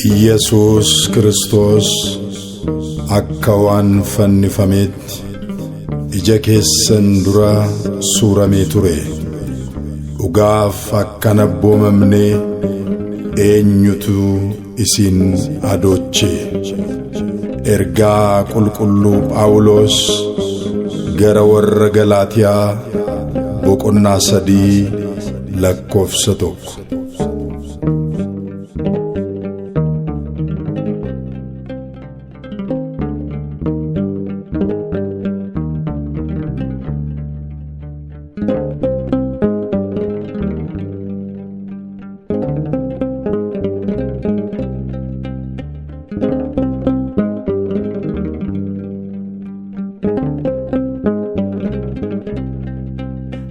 Iyyasuus Kiristoos akka waan fannifameetti ija keessan dura suuramee ture. Dhugaaf akka hin abboomamne eenyutu isin adooche? Ergaa Qulqulluu Phaawulos gara warra Galaatiyaa boqonnaa 3 lakkoofsa 1.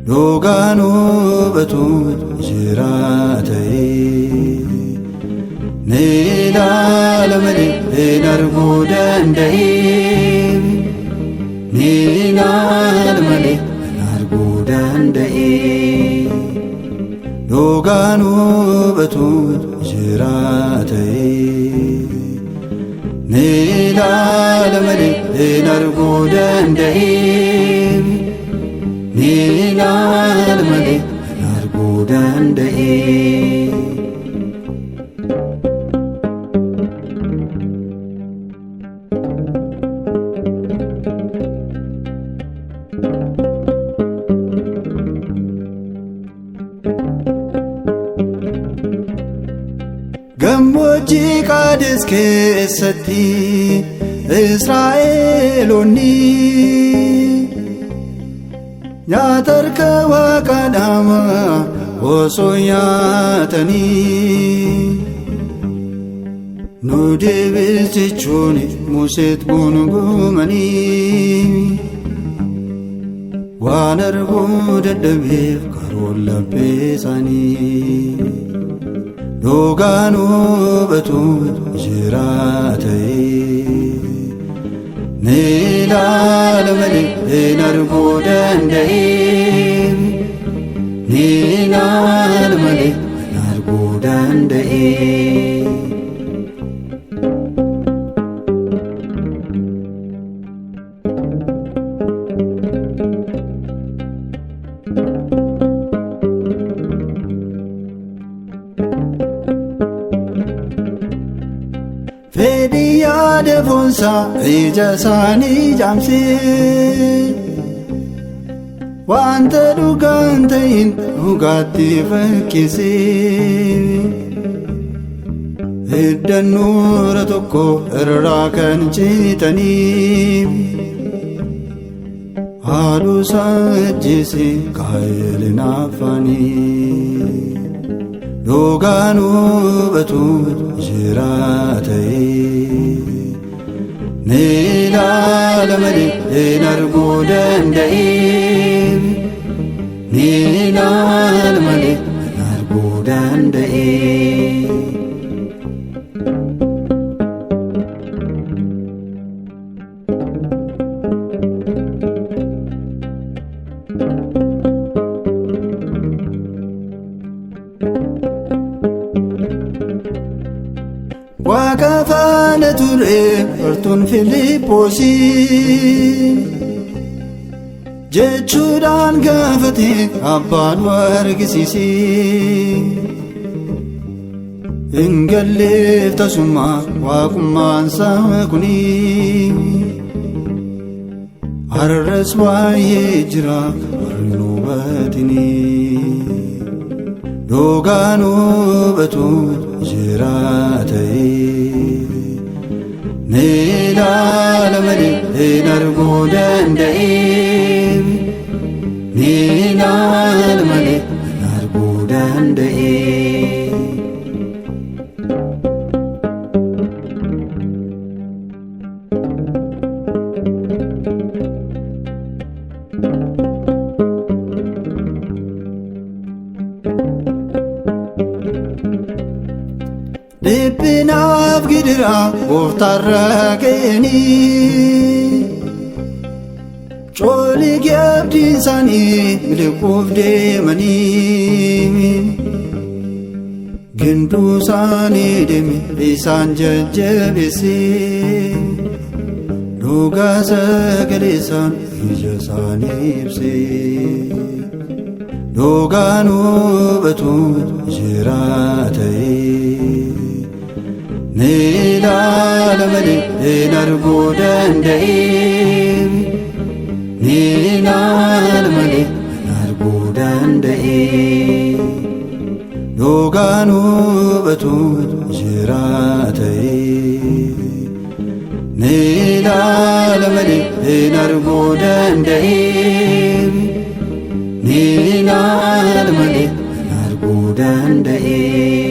Dhugaan hubatu jira ta'ee ni ilaala malee hin arguu danda'ee ni ilaala malee hin arguu danda'ee dhugaan hubatu jira ta'ee ni ilaala malee hin arguu danda'ee. Ni ilaala malee hin arguu danda'ee. Gammoojjii Qaades keessatti Israa'eloonni nyaata harka Waaqaa dhama osoo nyaatanii nu deebis jechuun Museet gungumanii waan arguu dadhabeef karoon laphee isaanii dhugaan hubatu jira ta'ee ni ilaala malee hin arguu danda'ee ni ilaala malee hin arguu danda'ee. Fedhii yaada foonsaa ija isaanii jaamsee wanta dhugaan ta'in dhugaatti fakkeessee hiddannoora tokko irraa kan citanii haadhuu isaa ajjeese Qaayilin afaanii dhugaan hubatu jira ta'ee ni ilaala malee hin arguu danda'ee ni ilaala malee hin arguu danda'ee. Waaqa faana ture bartuun Filiippoosii jechuudhaan gaafate abbaan argisiisee hin galleef tasuma waaqummaan isaa kuni har'as waa'ee jira warri nu hubatinii dhugaan hubatu jira ta'ee ni ilaala malee hin arguu danda'ee ni ilaala malee hin arguu danda'ee. Dhiphinaaf gidira gooftaarra ga'anii cooligee abdiin isaanii miliquuf deemanii Ginduu isaanii deeme isaan jajjabeesse. Dhugaa sagalee isaan ija isaanii ibse. Dhugaan hubatu jiraata'e. Ni ilaala malee hin arguu danda'e. Ni ilaala malee hin arguu danda'e. Dhugaan hubatu jiraata'e. Ni ilaala malee hin arguu danda'e. Ni ilaala malee hin arguu danda'e.